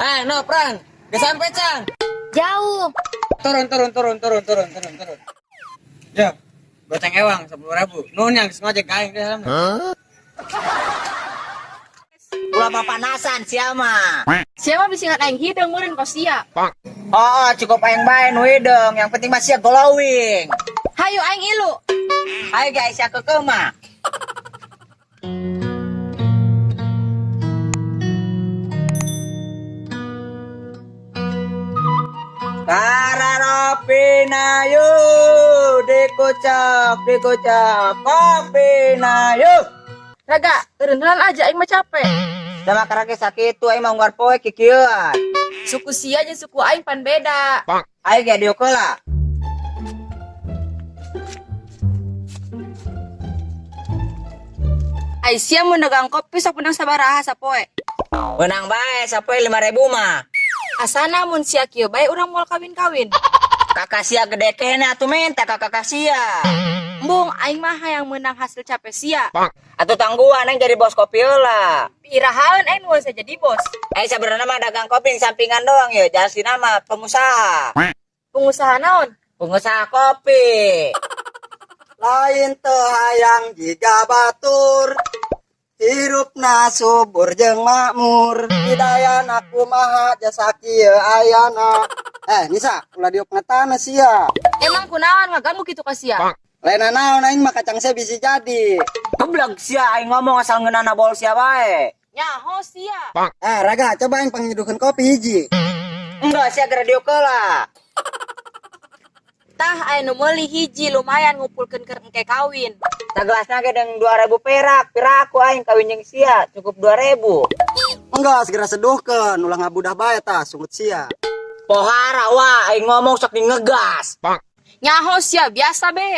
No, Pran. Gak sampai, Cang. Jauh. Turun, turun, turun, turun, turun, turun, turun. Ya, goceng ewang 10.000. Nun yang sengaja gaing deh. Ulah papanasan sia mah. Sia mah bisa ingat aing hideung meureun kos sia. Oh, cukup aing bae nu hideung, yang penting mah sia glowing. Hayu aing ilu. Ayo guys, sia keukeuh mah. Kararopi nayu dikocok dikocok kopi nayu. Raga, eureun aja aing mah capek. Sama karake sakit tuh aing mah unggar poe kikieuan. Suku sia jeung suku aing pan beda. Ayo ge diuk heula. Ai sia mun dagang kopi sok menang sabaraha sapoe. Menang bae sapoe 5.000 mah. Asana mun sia kieu bae urang moal kawin-kawin. Kakak sia gede kene atuh minta ka kakak sia. Embung aing mah hayang menang hasil capek sia. Atuh tangguhan aing jadi bos kopi heula. Irahaeun aing nu saya jadi bos. Aing sabenerna mah dagang kopi sampingan doang ya, jalasin mah pengusaha. Pengusaha naon? Pengusaha kopi. Lain teu hayang jiga batur, hirupna subur jeung makmur, hidayana kumaha jasa kieu ayana. Nisa, ulah diuk ngatana sia. Emang kunaon ngaganggu kitu ka sia? Lain naon aing mah kacang sia bisi jadi. Goblok sia aing ngomong asal ngeunana bol sia bae. Nyaho sia. Raga, coba aing pangnyeduhkeun kopi hiji. Enggak sia geura diuk heula. Tah aya nu meuli hiji lumayan ngumpulkeun keur engke kawin. Sagelasna ge deung 2.000 perak, piraku aing kawin jeung sia cukup 2.000. Enggak, segera seduhkeun, ulah ngabudah bae tah sungut sia. Pohara wah aing ngomong sok di ngegas. Nyaho sia biasa be.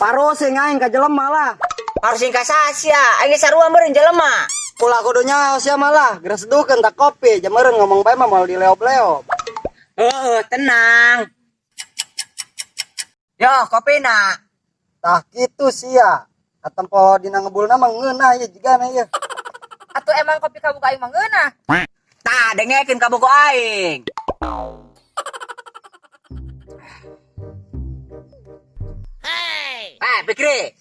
Parosing aing ka jelema lah. Parosing ka sia, aing geus sarua meureun jelema. Ulah kudu nyaho sia malah, geura seduhkeun tak kopi, jameureun ngomong bae mah moal dileob-leob. Heeh, tenang. Yo, kopina. Tah kitu sia. Katempo dina ngebulna mah ngeunah ieu jigana ieu. Atuh emang kopi kabogo aing mah ngeunah. Tah, dengekeun kabogo aing. Hey. Pikri.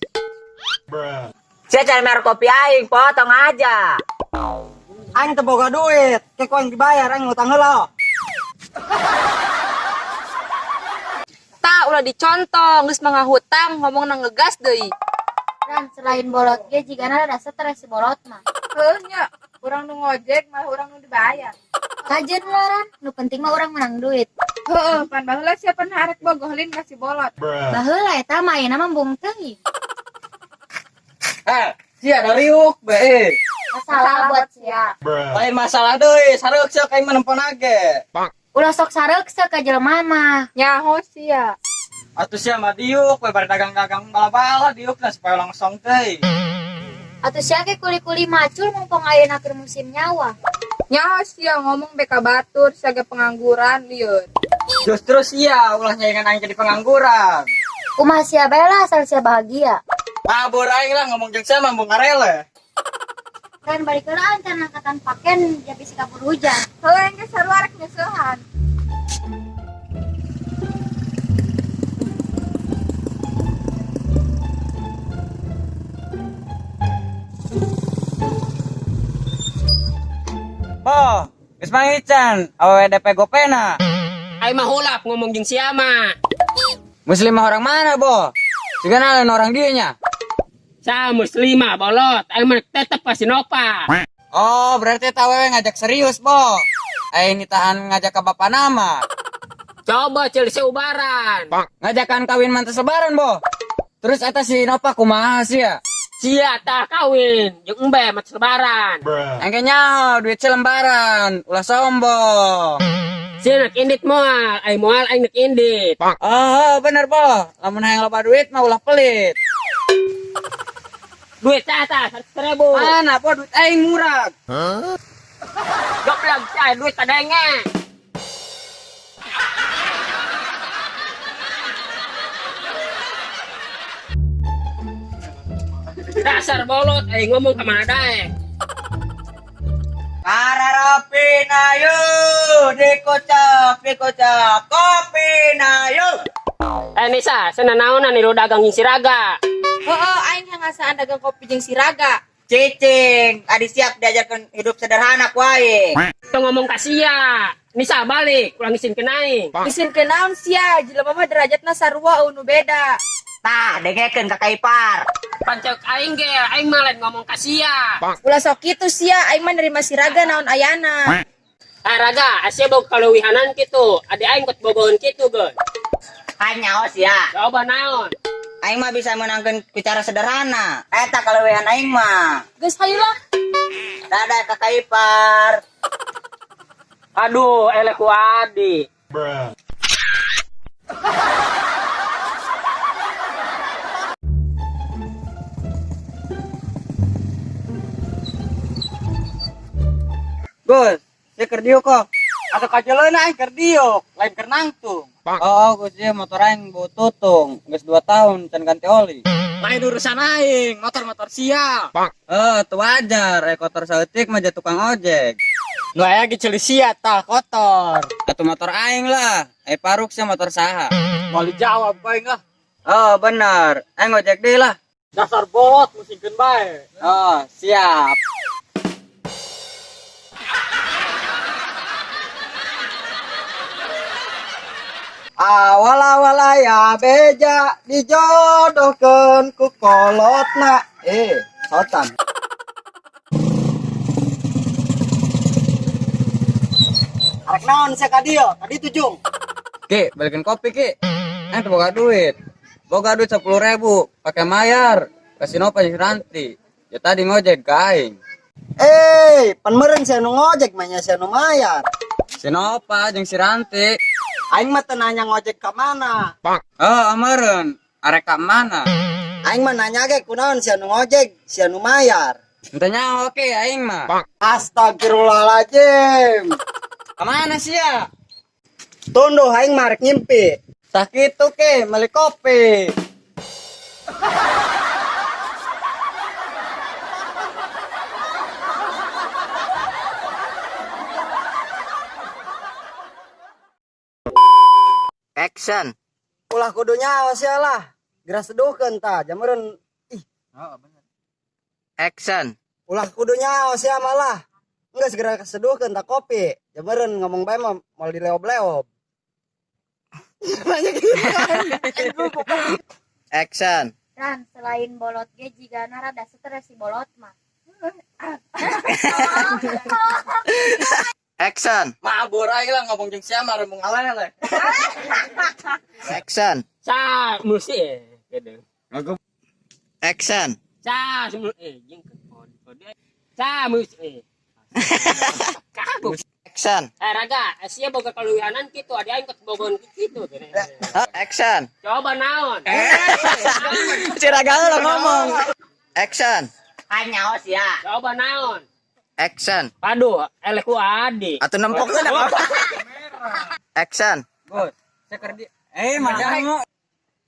Sia cari merek kopi aing, potong aja. Aing teu boga duit, ke ku aing dibayar aing ngutang heula. Tah ulah dicontong, geus mah ngahutang ngomong nang ngegas deui. Ran, selain bolot ge jigana rasa stres si bolot mah. Heuh nya, urang nu ngojek malah urang nu dibayar. Kajen lah Ran, nu penting mah urang menang duit. Heuh, pan baheula sia pernah arek bogoh lin ka si bolot. Baheula eta mah ayeuna mah embung teuing. Sia dariuk bae. Masalah buat sia. Lain masalah deui, sareuk sia ka aing mah nempon age. Ulah sok sareuk ka jelema mah. Nyaho sia. Atuh sia mah diuk we bari dagang-dagang bala-bala diuk lah supaya langsung teuing. Atuh sia ge kuli-kuli macul mumpung ayeuna keur musim nyawa. Nyaho sia ngomong beka batur sia ge pengangguran lieur. Justru sia ulah nyaingan aing jadi pengangguran. Kumaha sia bae lah asal sia bahagia. Mabur aing lah ngomong jeung sia mah embung ngarele. Ran balik heula ancan angkatan paken ja bisi kabur hujan. Heuh aing ge sarua rek nyeusehan. Boh, geus mah can, awewe DP gopena. Aing mah hulap ngomong jeung sia mah. Muslimah orang mana, Boh? Sigana lain orang dieu nya. Sa muslimah bolot, aing mah tetep ka si Nova. Oh, berarti eta awewe ngajak serius, Boh. Aing ditahan ngajak ke bapak nama. Coba ceul seubaran. Ngajakan kawin mantas lebaran, Boh. Terus eta si Nova kumaha sia? Sia tah kawin jeung embe mantas lebaran. Engke nyaho duit selembaran, ulah sombong. Sia nak indit moal, aing moal aing nak indit. Oh, bener, Boh. Lamun hayang loba duit mah ulah pelit. Duit tah tah 100.000. Mana, Boh, duit aing murag. Goblok sia duit tadenge. Dasar bolot, ngomong kemana dae. Kararopi nayu Ayo dikocok, dikocok kopi na yuk. Eh Nisa, senanaonan nilu dagang jeung si Raga. Heeh, aing yang ngasaan dagang kopi jeung si Raga. Cicing, adi siap diajarkan hidup sederhana ku aing. Tong ngomong ka sia. Nisa balik, ulah ngisinkeun aing. Isin naon sia, jelema mah derajatna sarua eueuh nu beda. Tah, dengekeun kakak ipar. Pancek aing ge, aing mah lain ngomong ka sia. Ulah sok kitu sia, aing mah nerima si Raga naon ayana. Eh Raga, asia boga kaleuwihanan kitu. Adi aing kot bogoheun kitu geun. Hanya sia. Coba naon? Aing mah bisa menangkan ku cara sederhana. Eta kaleuwihan aing mah. Geus hayu lah. Dadah kakak ipar. Aduh, eleh ku adi. Gus, sia keur diuk kok. Atau kajeleuna aing keur diuk, lain keur nangtung. Oh, Gus, ieu motor aing bau tutung. Geus 2 tahun can ganti oli. Lain urusan aing, motor-motor sia. Eh, tuh wajar, kotor saeutik mah tukang ojek. Nu aya ge ceuli sia tah kotor. Atuh motor aing lah, paruk sia motor saha. Moal dijawab ku aing ah. Oh, benar. Aing ojek deui lah. Dasar bolot musingkeun bae. Oh, siap. Awal-awal aya beja dijodohkeun ku kolotna. Sotan. Arek naon sia ka dieu? Tadi tujung. Ki, balikin kopi, Ki. Aing teu boga duit. Boga duit 10.000, pakai mayar. Kasih nopa jeung Ranti. Ya tadi ngojek ka aing. Pan meureun sia nu ngojek mah nya sia nu mayar. Si Nopa jeung si Ranti. Aing mah teu nanya ngojek ka mana. Oh, meureun. Arek ka mana? Aing mah nanya ge kunaon sia nu ngojek, sia nu mayar. Henteu nyaho ke aing mah. Astagfirullahaladzim. Ka mana sia? Tunduh aing mah rek ngimpi. Tah kitu ke, meuli kopi. Action. Ulah kudu nyaho sia lah. Geura seduhkeun tah, jameureun ih. Oh, bener. Action. Ulah kudu nyaho sia malah. Enggeus geura seduhkeun tah kopi. Jameureun ngomong bae mah moal dileob-leob. Banyak gitu. Action. Ran, selain bolot ge jigana rada stres si bolot mah. Action. Mabur aing lah ngomong jeung sia mah rembung ngaleleh. Action. Sa musik gitu. Action. Sa jeung kode. Sa musik. Kagok. Action. Eh Raga, sia boga kaleuwihanan kitu, adi aing kot bogoheun kitu. Action. Coba naon? Si Raga lah ngomong. Action. Hanya sia. Coba naon? Action. Aduh, eleh ku adi. Atau nempokkeun apa? Action. Gus, sia keur di mah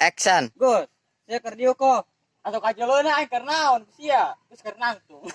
Action. Gus, sia keur diuk kok. Atau kajeleuna aing keur naon sia, geus keur nangtung.